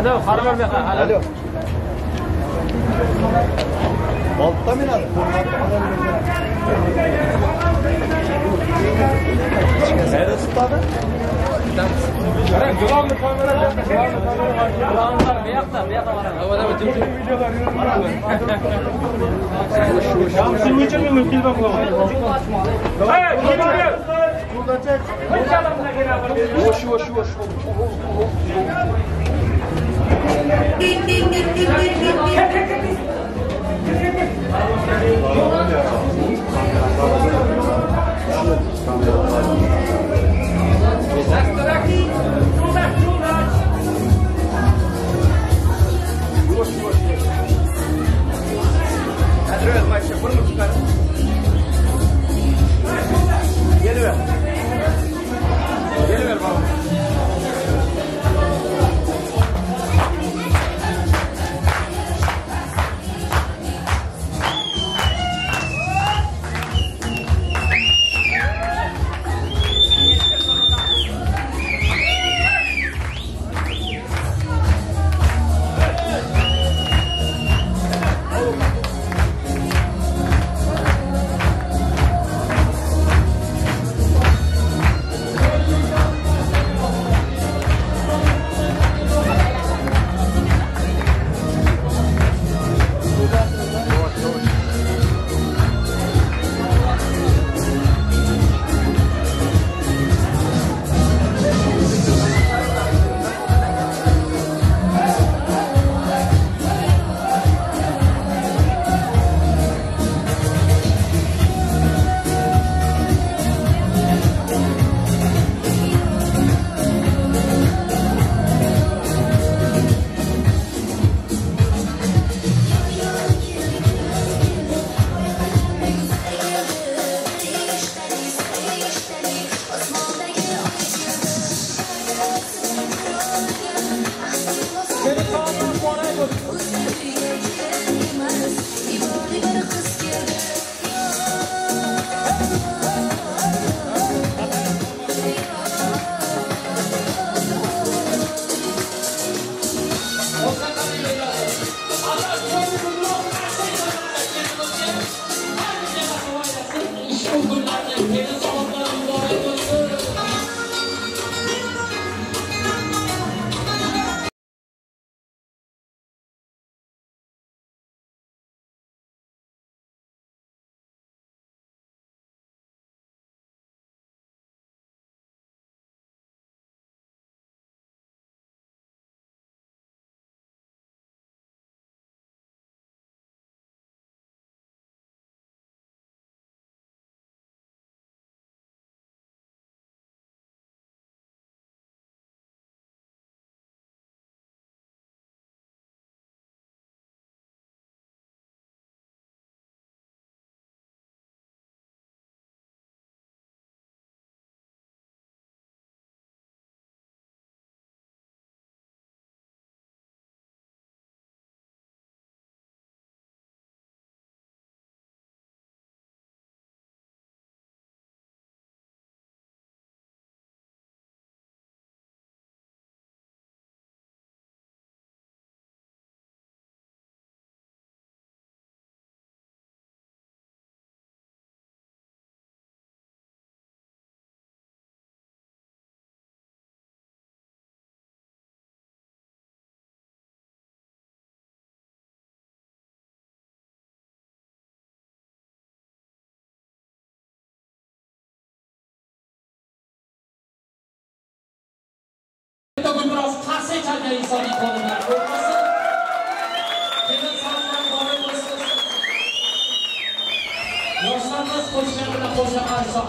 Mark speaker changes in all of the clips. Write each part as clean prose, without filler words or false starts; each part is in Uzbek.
Speaker 1: Alo.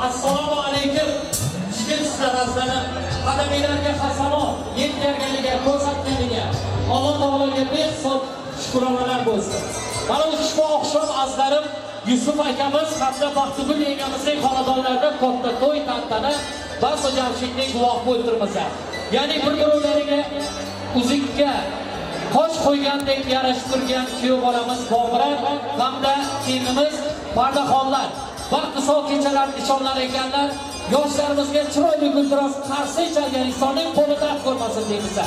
Speaker 2: Assalomu alaykum. Qadaminglarga hasanot yetganligiga, ko'rsatganligiga Alloh taologa behisob shukronalar bo'lsin. Mana ushbu oqshom azlarim Yusuf akamiz hamda Baxtigul yengamizning xonadonlarida katta to'y tantana ba'zi jamshidning guvohi bo'lib turibmiz. Ya'ni bir-birlariga uzukka qosh qo'ygandek yarashib turgan kuyov bolamiz Bomirat hamda kelinimiz Pardaxonlar vaqti soat kechalar nishonlar ekanlar. Yoshlarimizga chiroyli guldiroz qarshi chalgan insonning qo'li dard ko'rmasin deymiz.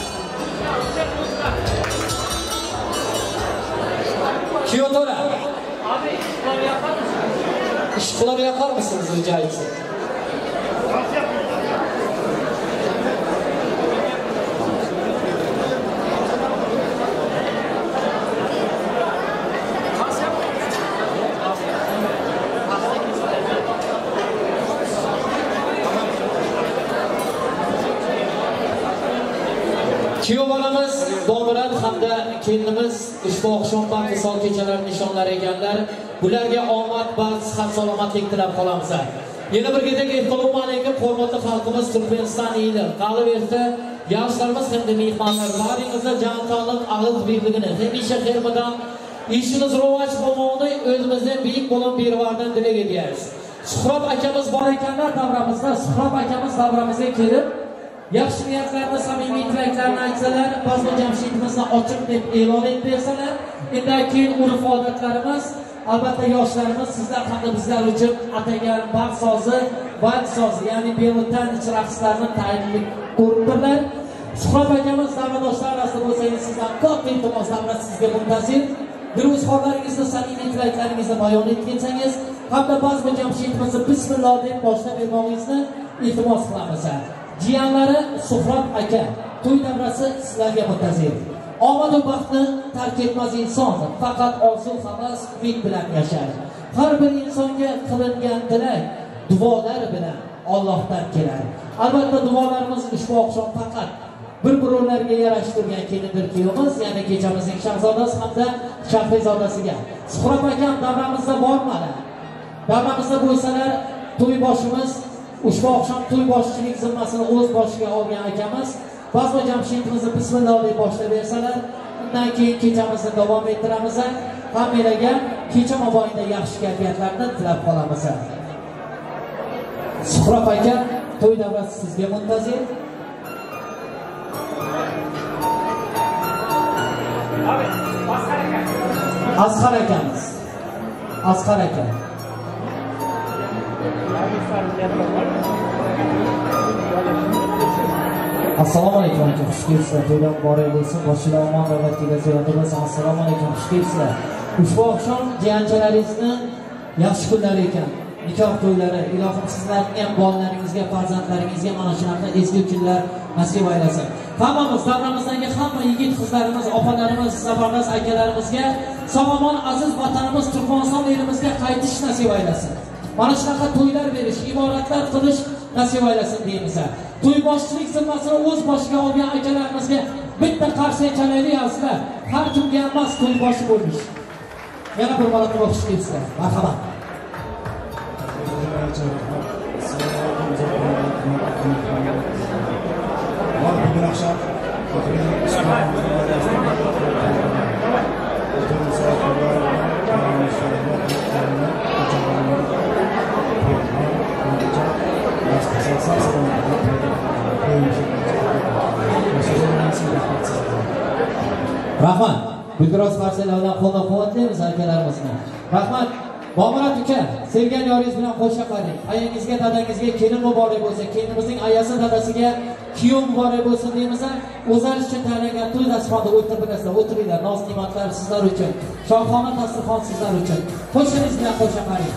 Speaker 2: Kiyotora. Işıkları yakar mısınız rica etsem? Kuyov bolamiz Bomurat hamda kelinimiz ushbu oqshom baxt visol kechalari nishonlari ekanlar. Bularga omad, baxt, sihat, salomatlik tilab qolamiz. Yana bir gezak assalomu alaykum hurmatli xalqimiz Turkmaniston eli. Qolaversa yoshlarimiz hamda mehmonlar baringizga jon sog'lik, og'iz birligini, hamisha xayrmadan ishimiz rivoj bo'lmog'ini o'zimizdan buyuk bo'lgan berivardan dilak edamiz. Suhrob akamiz bor ekanlar davramizda, Suhrob akamiz davramizga kelib yaxshi niyatlarni, samimiy tilaklarni aytsalar, bazmi jamshidimizni ochiq deb e'lon etib bersalar, undan keyin urf-odatlarimiz, albatta yoshlarimiz sizlar hamda bizlar uchun atagan baxt sozi, baxt sozi, ya'ni belutanich raqslarni tayyorlab ko'ribdirlar. Suhrob akamiz davradoshlar orasida bo'lsangiz, sizdan katta iltimos, davra sizga muntazir. Bir o'zxonlaringizni, samimiy tilaklaringizni bayon etib ketsangiz, hamda bazmi jamshidimizni bismillah deb boshlab bermoqingizni iltimos qilamiz. Jiyanlari Suhrob aka, to'y davrasi sizlarga muntazir. Omad va baxtni tark etmaz inson, faqat orzu havas, umid bilan yashar. Har bir insonga qilingan tilak duolar bilan Allohdan kelar. Albatta duolarimiz ushbu oqshom faqat bir-birovlarga yarashtirgan kelindir kuyovimiz, ya'ni kechamizning shahzodasi hamda shahrizodasiga. Suhrob akam davramizda bormadi. Davramizda bo'lsalar, to'y boshimiz ushbu oqshom to'y boshchilik zimmasini o'z boshiga olgan akamiz bazmi jamshidimizni bismillah deb boshlab bersalar, undan keyin kechamizni davom ettiramiz. Hammalarga kecha mobaynida yaxshi kayfiyatlarni tilab qolamiz. Suhrob aka, to'y davrasi sizga muntazir. Asqar akamiz. Asqar aka. Assalomu alaykum aka, xush kelibsizlar. To'ylar muborak bo'lsin, boshinglar omon davlat kelajagida bo'lsin. Assalomu alaykum, xush kelibsizlar. Ushbu oqshom jiyanchalaringizni yaxshi kunlari ekan. Nikoh to'ylari, ilohim sizlarning ham bolalaringizga, farzandlaringizga mana shunaqa ezgu kunlar nasib aylasin. Hammamiz davramizdagi hamma yigit qizlarimiz, opalarimiz, zabardast akalarimizga sog'-omon aziz vatanimiz Turkmaniston elimizga qaytish nasib aylasin. Mana shunaqa to'ylar berish, imoratlar qilish nasib aylasin deymiz. To'yboshchilik zimmasini o'z boshiga olgan akalarimizga bitta qarsak chalaylik azizlar. Har kimga emas to'yboshi bo'lish. Yana bir marotaba xush kelibsizlar. Marhamat.
Speaker 1: Bugun akşam
Speaker 2: Rahmat. Gulbiroz qarsalar bilan qo'llab-quvvatlaymiz akalarimizni. Rahmat. Bomurat uka, sevgan yoringiz bilan qo'sha qaring. Ayangizga, dadangizga kelin muborak bo'lsin. Kelinimizning ayasi, dadasiga kuyov muborak bo'lsin deymiz. O'zlari uchun tayyorlangan to'y dasturxonida o'tirib bilasizlar, o'tiringlar. Noz-ne'matlar sizlar uchun. Shohona dasturxon sizlar uchun. Qo'shingiz bilan qo'sha qaring.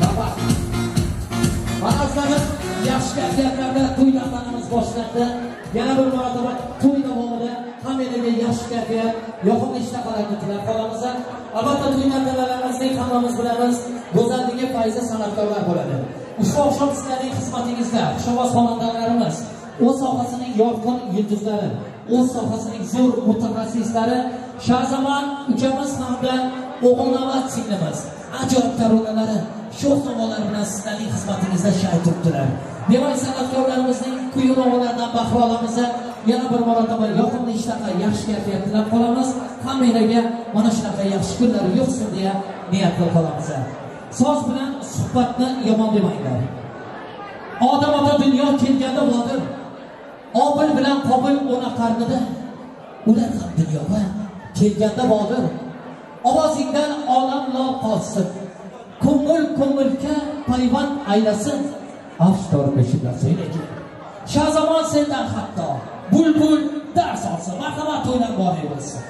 Speaker 2: Rahmat. Mana yaxshi kayfiyatlarda to'y tantanamiz boshlandi. Yana bir marotaba to'y davomida hammalarga yaxshi kayfiyat, yoqimli ishtahlarni tilab qolamiz. Albatta to'y tantanalarimizning hammamiz bilamiz, go'zalligi fayzi san'atkorlar bo'ladi. Ushbu oqshom sizlarning xizmatingizda xushovoz xonandalarimiz, o'z sohasining yorqin yulduzlari, o'z sohasining zo'r mutaxassislari Shahzamon ukamiz hamda O'g'ilnavaz singlimiz ajoyib taronalari, sho'x navolari bilan sizlarning xizmatingizda shay turibdilar. Demak, san'atkorlarimizning kuy navolaridan bahra olamiz. Yana bir marotaba yoqimli ishtaha, yaxshi kayfiyat tilab qolamiz. Hammalarga mana shunaqa yaxshi kunlar yuqsin deya niyat qilib qolamiz. Soz bilan suhbatni yomon demanglar. Odam ota dunyo kelganda botir, Obil bilan Qobil ona qarnida, ular ham dunyoga kelganda botir. Ovozingdan olam lol qolsin, ko'ngil ko'ngilga payvand aylasin. Avj tortib sen ekan. Shahzamon sendan hatto bulbul dars olsin. Marhamat, to'ylar muborak bo'lsin.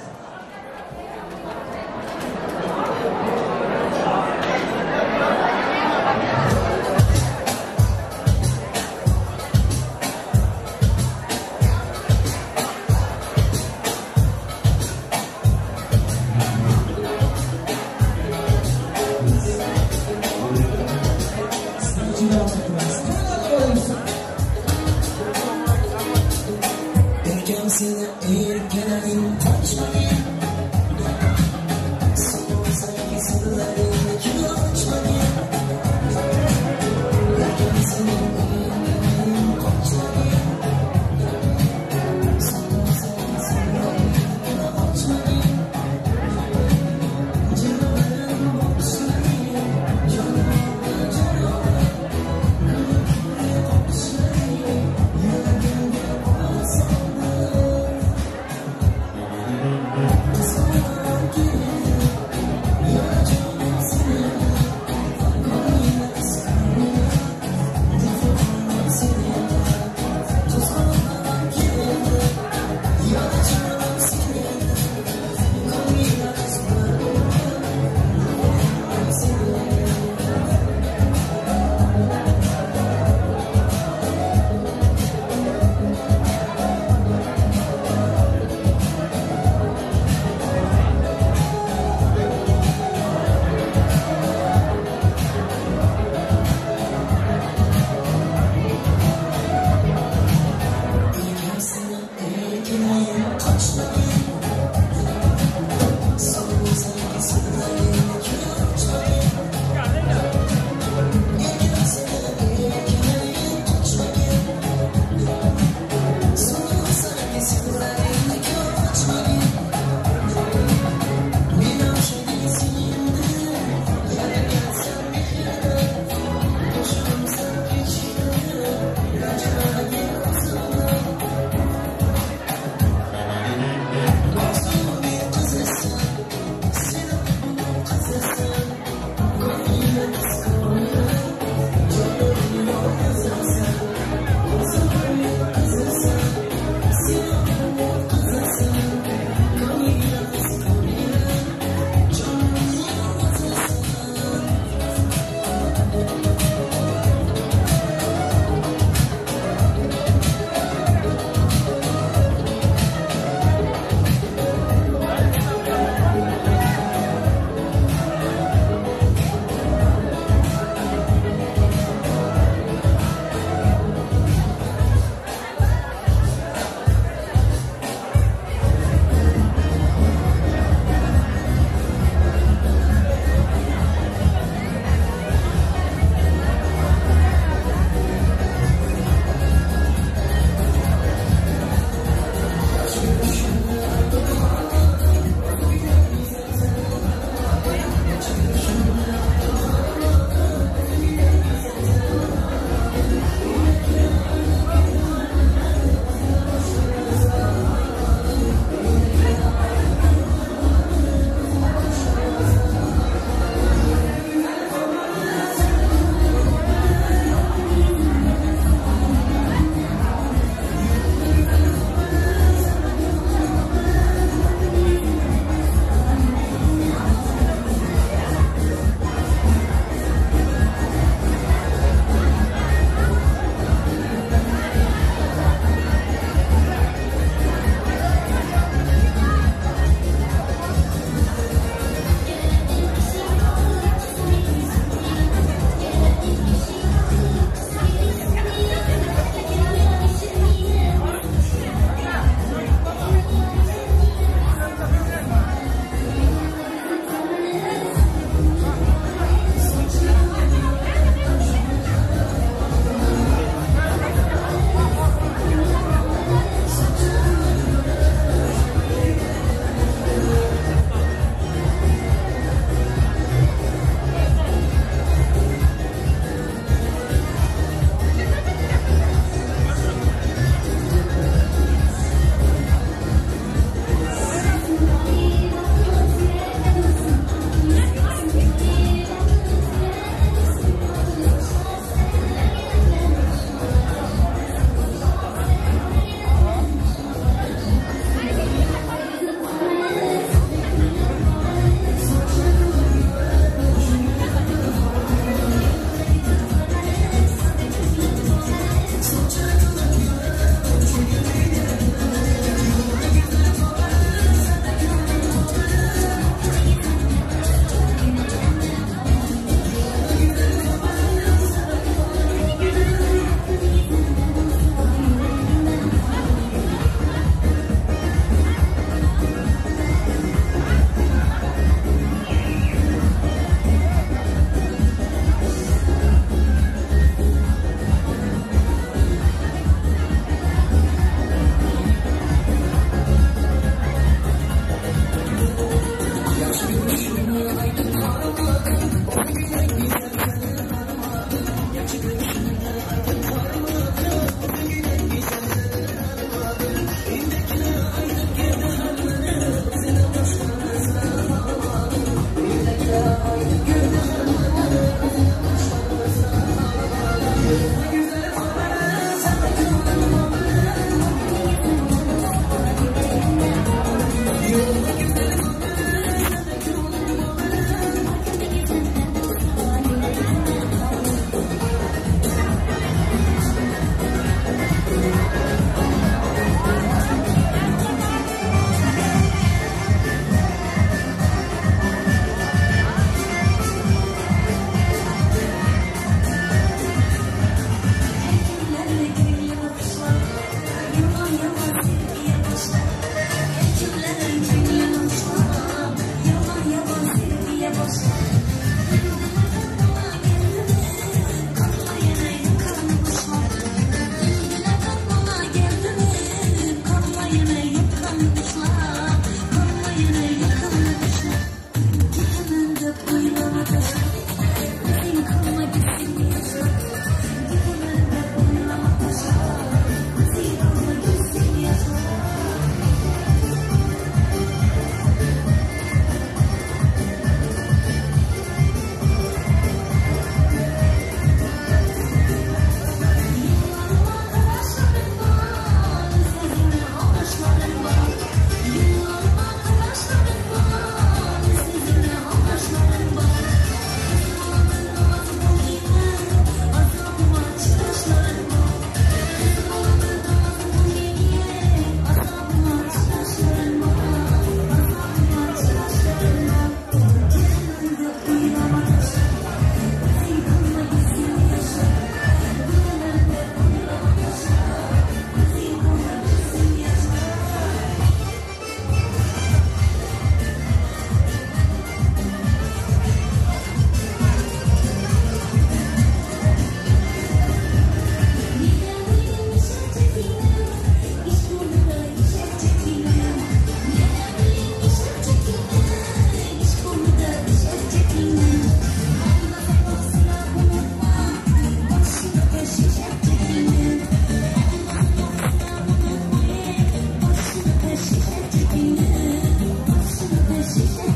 Speaker 3: 谢谢。